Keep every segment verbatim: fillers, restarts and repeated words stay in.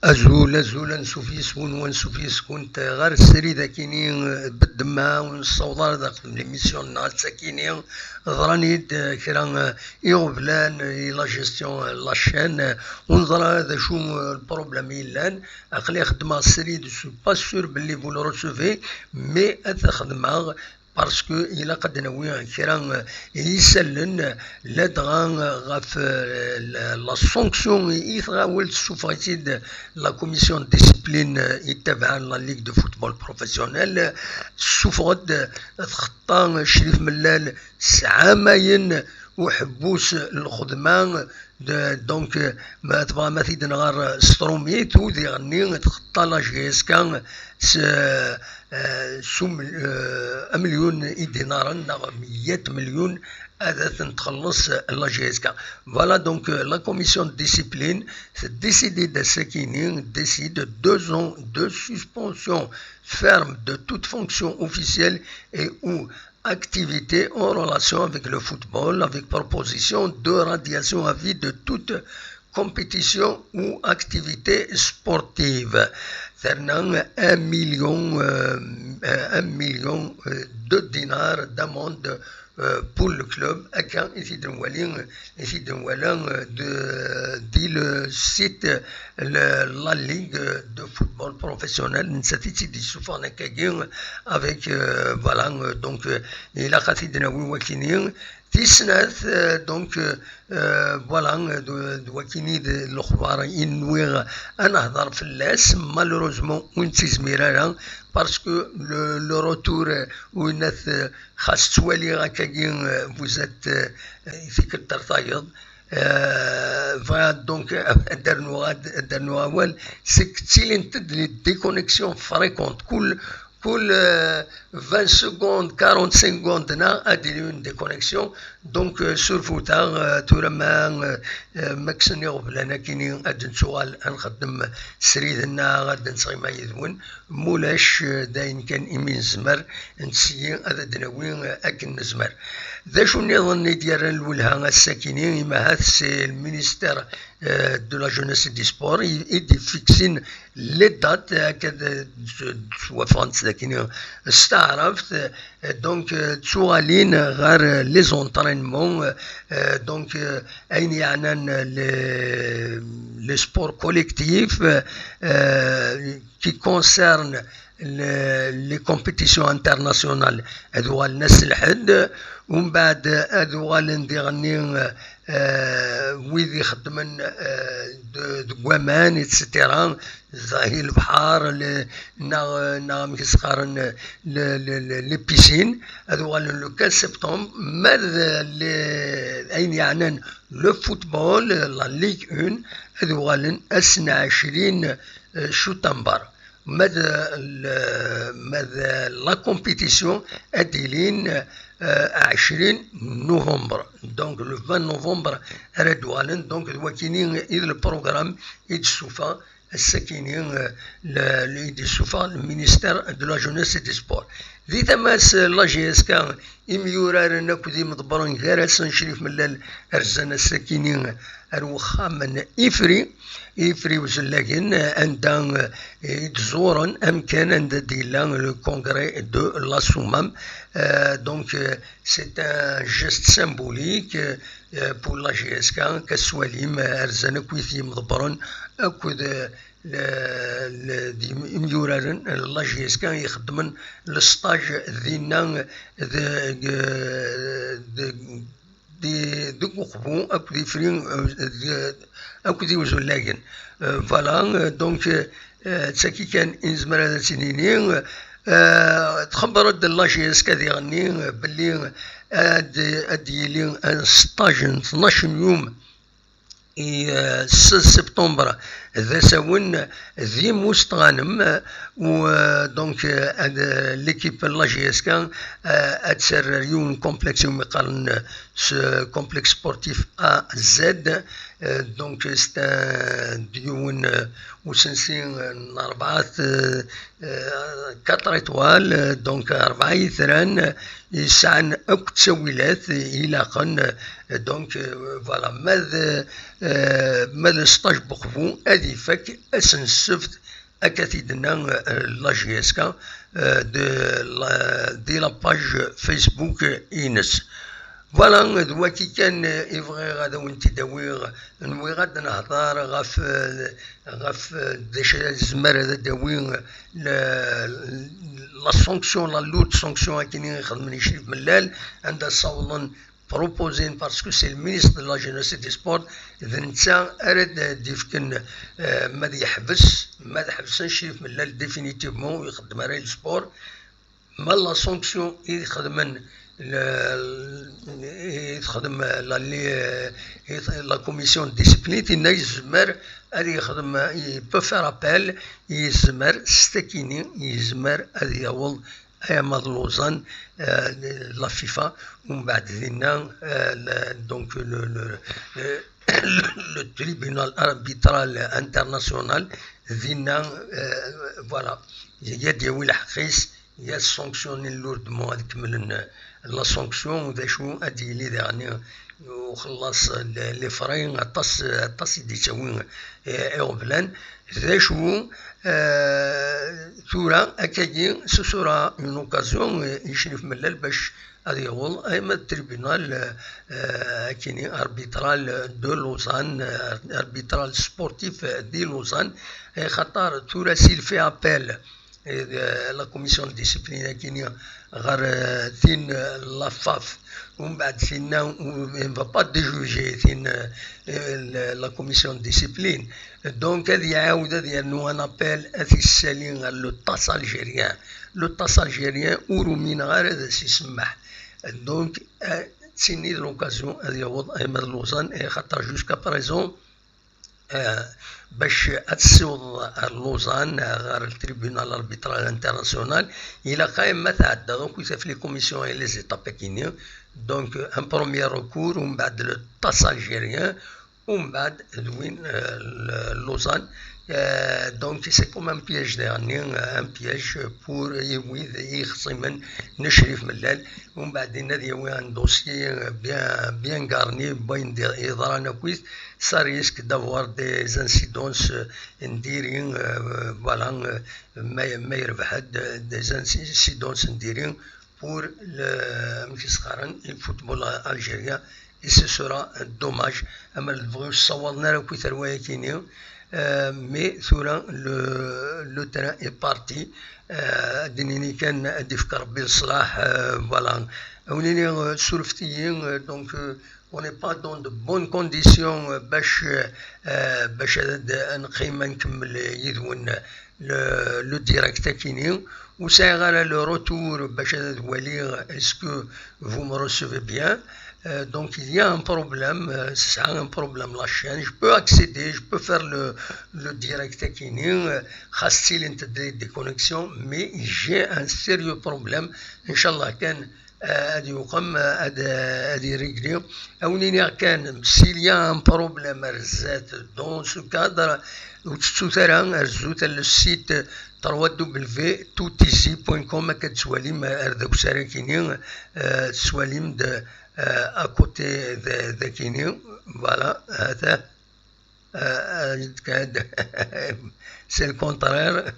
Azul, azul, ansuf yes-wen, wansuf yes-kunt ɣer srid akini, eh, beddemma, ur nessaweḍ ara ad nexdem l'émission-nneɣ ass-akini. Ḍran-id, eh, kra, eh, iɣeblan, eh, i la gestion, eh, la chaîne, eh, ur neẓra d acu, eh, le problème yellan. Aql-i xeddmeɣ srid, je suis pas sûr belli vous le recevez, mais ad t-xedmeɣ. Parce que ilaq ad d-nawi kra, eh, n yisallen, ladɣa, eh, ɣef, eh, la, la sanction i tɣawel tessufeɣ-itt-id la commission de discipline, eh, yettabaɛen la Ligue de football professionnel, eh, tessufeɣ-d, eh, txeṭṭa, eh, Crif Mellal s ɛamayen uḥebbus n lxedma, de, donc, eh, ma tebɣa ma t-id-nɣer s trumit, u diɣenni txeṭṭa la J S K s, eh, s um-, eh, amelyun idinaren neɣ meyya melyun ad ten-txelleṣ la J S K. Voilà, donc, eh, la commission de discipline décide d'assakini, décide deux ans de suspension ferme de toute fonction officielle et ou activité en relation avec le football, avec proposition de radiation à vie de toute compétition ou activité sportive. Terna un million, euh, un million, euh, de dinars d'amende, euh, pour le club. Akka i t-id-nwali, i t-id-nwala, euh, de, di le site, le, la Ligue de football professionnel, nettat i tt-id-yessufɣen akkagi, avec, euh, voilà, euh, donc, euh, ilaq ad t-id-nawi wakini. Tis snat, euh, donc, euh, euh, voilà, euh, d, d wakini d lexbar i nwiɣ ad nehder fell-as. Malheureusement, ur nettizmir ara, parce que le, le retour, euh, winat, euh, xas ttwaliɣ akkagi, euh, vous êtes, euh, i tikkelt ar tayeḍ. Euh, voilà, donc, euh, ad d-rnuɣ, ad d-rnuɣ awal, c'est que ttilint-d les déconnexions fréquentes. Kul, kul, euh, vingt secondes, quarante secondes, na, ad d-tili une déconnexion. Donc, euh, surfut-aɣ, euh, tura ma, euh, euh, ma kksen iɣeblan akini, ad d-nettuɣal ad nxeddem srid-nneɣ, ad d-nettɣima yid-wen. Mulac, eh, d ayen kan imi nezmer, ntesyi ad d-nawi, eh, akken nezmer. D acu nniḍen i d-yerran lwelha ass-akini? Imahat c'est le ministère, eh, de la jeunesse et des sports i, i d-iffiksin les dates, eh, akka d, d, d, swafɣent dakini s taɛrabt, eh, donc, eh, ttuɣalin ɣer, eh, les entraînements, eh, eh, donc, eh, ayen yeɛnan, eh, les, les sports collectifs, eh, eh, qui concerne les, les compétitions internationales, ad uɣalen ass lḥedd, umbeɛd ad uɣalen diɣenni, eh, wid ixeddmen, eh, de, deg waman, et cetera, ẓahi lebḥer, le, neɣ, neɣ amek i s-qqaren, le, le, le, les piscines, ad uɣalen le quinze septembre, ma d, le, ayen yeɛnan le football, la Ligue un, ad uɣalen ass n ɛecrin, eh, septembre. Ma d, le, ma d la compétition ad d-ilin, eh, ɛecrin novembre. Donc, le vingt novembre ara d-uɣalen. Donc, d wakini i d le programme i d-ssufa ass-akini, eh, le, le, i d-yessufeɣ le ministère de la jeunesse et des sports. Di tama-s, eh, la J S K, imyuraren akked imḍebbren gar-asen Crif Mellal rzan ass-akini ar wexxam n Ifri, Ifri Uzellagen, anda, eh, i d-ẓuren amkan anda d-yella le congrès de la Soumam. Euh, donc, euh, c'est un geste symbolique, euh, pour la J S K, akka s-twalim, eh, rzan akkit yimḍebbren akked, eh, le, le, d im-, imyuraren n la J S K ixeddmen le stage dinna deg, deg, di, deg Uqbu akked Ifri, eh, deg, akked Iwzullagen. Eh, voilà, eh, donc, eh, d tagi kan i nezmer ad as-nini. Eh, txebber-d la J S K diɣenni, eh, belli ad, ad d-yili, eh, stage n tnac n yum i, eh, seize septembre d asawen d yimus tɣanem, eh, u, eh, donc, eh, ad, eh, l'équipe n la J S K, eh, ad terr yiwen complexe umi qqaren, eh, s complexe sportif A Z, eh, donc c'est un, d yiwen, eh, usensi, eh, n rebɛa, eh, eh, quatre étoiles, eh, donc rebɛa yitran, eh, yesɛan akk ttawilat, eh, ilaqen, eh, donc, eh, voilà, ma d, eh, ma d stage n Uqbu, ad ifak ass n ssebt, akka t-id-tenna, euh, la J S K, euh, de la, di la page Facebook ines. Voilà, d waki kan, euh, i bɣiɣ ad awen-t-id-awiɣ. Nwiɣ ad nehḍer ɣef, euh, ɣef, euh, d acu ara yezmer ad d-awi, euh, le, la sanction, la lourde sanction akken i xedmen i Crif Mellal, anda ssawḍen proposer, parce que c'est le ministre de la Jeunesse et des Sports, d netta ara d-, d-ifken, euh, ma ad yeḥbes, ma ad ḥebsen Crif Mellal définitivement ur ixeddem ara le sport. Ma la sanction i xedmen le, i texdem la, les, i t-, la commission de discipline, tinna yezmer ad yexdem, il peut faire appel, yezmer s takini, yezmer ad yaweḍ ay ama d Lausanne, euh, la FIFA, umbeɛd dinna, euh, le, donc le, le, le, le tribunal arbitral international, dinna, euh, voilà, yad yawi lḥeq-is, yad sanctionner lourdement, ad kemmlen, euh, la sanction, d acu ad yili daɣen uxellas, les frais, aṭas, aṭas i d-yettawi, euh, iɣeblan. D acu, euh, tura, akkagi, ce sera une occasion, euh, i Crif Mellal bac ad yaweḍ ay ama d tribunal, euh, euh, akini arbitral de Lausanne, euh, arbitral sportif di Lausanne, ay xaṭer tura s'il fait appel, euh, la commission de discipline akini ɣer, euh, tin, euh, la FAF, umbeɛd tinna, on ne va pas déjuger tin, euh, la, la commission de discipline. Donc, ad iɛawed ad yernu un appel, ad t-issali ɣer le TAS algérien. Le TAS algérien ur umineɣ ara ad as-isemmeḥ. Donc, euh, d tin i d l'occasion ad yaweḍ ay ama d Lausanne, ay xaṭer jusqu'à présent, euh, bac ad tessiwḍeḍ ar Lausanne, ɣer le tribunal arbitral international, ilaq ay ama tɛeddaḍ akk i taf les commissions et les étapes akini. Donc, un premier recours, umbeɛd le TAS algérien, umbeɛd d win, euh, le, Lausanne. Euh, donc, c'est comme un piège daɣenni, un piège pour i wid i ixṣimen n Crif Mellal. Umbeɛd dinna ad yawi un dossier, euh, bien, bien garni, n wayen d-, yeḍran akkit, ça risque d'avoir des incidences, euh, n diri, euh, voilà, euh, ma, ma yerbeḥ-d, euh, des incidences n diri pour le, amek i s-qqaren, le football algérien, et ce sera dommage. Ama d-, bɣiɣ ur ssawaḍen ara akk i terwa-yakini, euh, mais tura le, le train est parti. Euh, ad d-nini kan ad d-ifk Rebbi leṣlaḥ, euh, voilà. Ad wen-iniɣ, euh, surfet-iyi, euh, donc, euh, on n'est pas dans de bonnes conditions, euh, bac, euh, bac ad, ad neqqim ad nkemmel yid-wen le, le direct akini. Ur sɛiɣ ara le retour bac ad waliɣ est-ce que vous me recevez bien. Euh, donc il y a un problème, euh, tesɛa un problème la chaîne. Je peux accéder, je peux faire le, le direct akini, euh, xas ttilint des, des connexions, mais j'ai un sérieux problème. Inchallah kan, euh, ad yuqem, euh, ad, euh, ad irégli. Ad wen-iniɣ kan, s'il y a un problème ar zdat, dans ce cadre, ur tettut ara, rrezut ar le site trois W toutizi point com, akka d-tettwalim ar deg usarag-ini, euh, tettwalim-d, euh, à côté de, dakini, voilà, hata. Euh, c'est le contraire,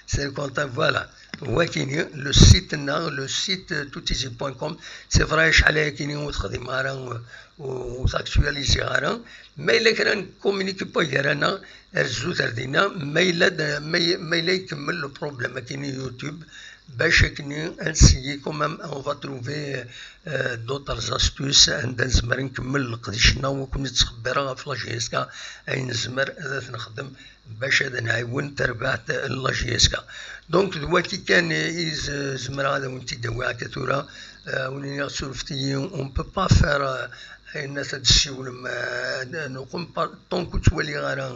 c'est le contraire, voilà. Wakini, le site-nneɣ, le site toutizi point com, c'est vrai, acḥal ayakini ur texdim ara, ur, ur actualiser ara, ma yella kra n communiqué n wagar-aneɣ, rrezut ar dinna, ma yella d, ma y-, ma yella ikemmel le problème akini YouTube, bac akini ad nessigi quand même, on va trouver, euh, d'autres astuces, anda nezmer ad nkemmel leqdic-nneɣ, ur ken-ttxebbireɣ ɣef la J S K, ayen nezmer ad t-nexdem bac ad nɛiwen tarbaɛt n la J S K. Donc, d waki kan i z-, zemreɣ ad awen-t-id-awiɣ akka tura, euh, wen-iniɣ surfet-iyi, on peut pas faire, euh, ayen ad d-tessiwlem, euh, nuqem pa-, tant que ur ttwaliɣ ara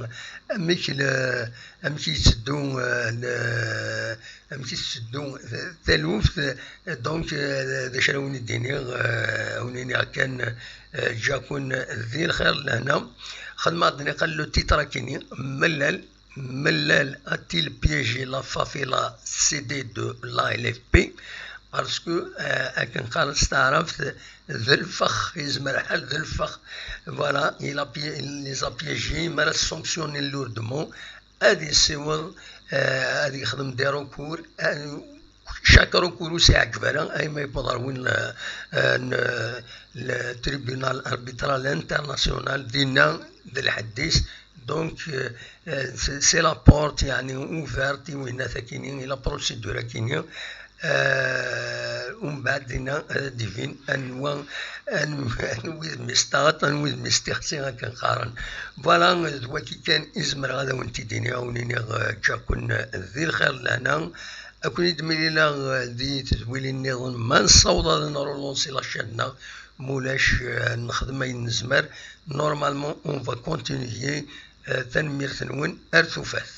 amek le, amek i yetteddu, euh, le, amek i tetteddu taluft, donc, euh, d acu ara wen-id-iniɣ, euh, wen-iniɣ kan, euh, ǧǧa-ken di lxir lehna. Xedmeɣ-d niqal le titre akini, Mellal, Mellal a-t-il piégé la FAF et la C D de la L F P? Parce que, euh, akken qqaren s taɛrabt, d lfex, yezmer lḥal d lfex. Voilà, il a pié-, il les a piégés, mi ara sanctionner lourdement, ad yessiweḍ, euh, ad yexdem des recours, euh, chaque recours ur s-iɛeǧǧeb ara, ayma yewweḍ ɣer win, euh, n, le tribunal arbitral international, dinna d lḥedd-is. Donc, euh, euh, c'est, c'est la porte, yeɛni, ouverte i winnat akini, i la procédure akini. Euh, umbeɛd dinna ad d-ibin anwa, anwa, anwa i d mis taɣaṭ, anwa i d mis tixsi, akken qqaren. Voilà, d waki kan i zemreɣ ad awen-t-id-iniɣ, ad wen-iniɣ, euh, ǧǧiɣ-ken di lxir d lehna. Ad ken-id-milileɣ, euh, di tedwilin nniḍen, ma nessaweḍ ad nrulunsi la chaîne-nneɣ, ma ulac, euh, nexdem ayen nezmer. Normalement, on va continuer. Euh, tanemmirt-nwen, ar tufat.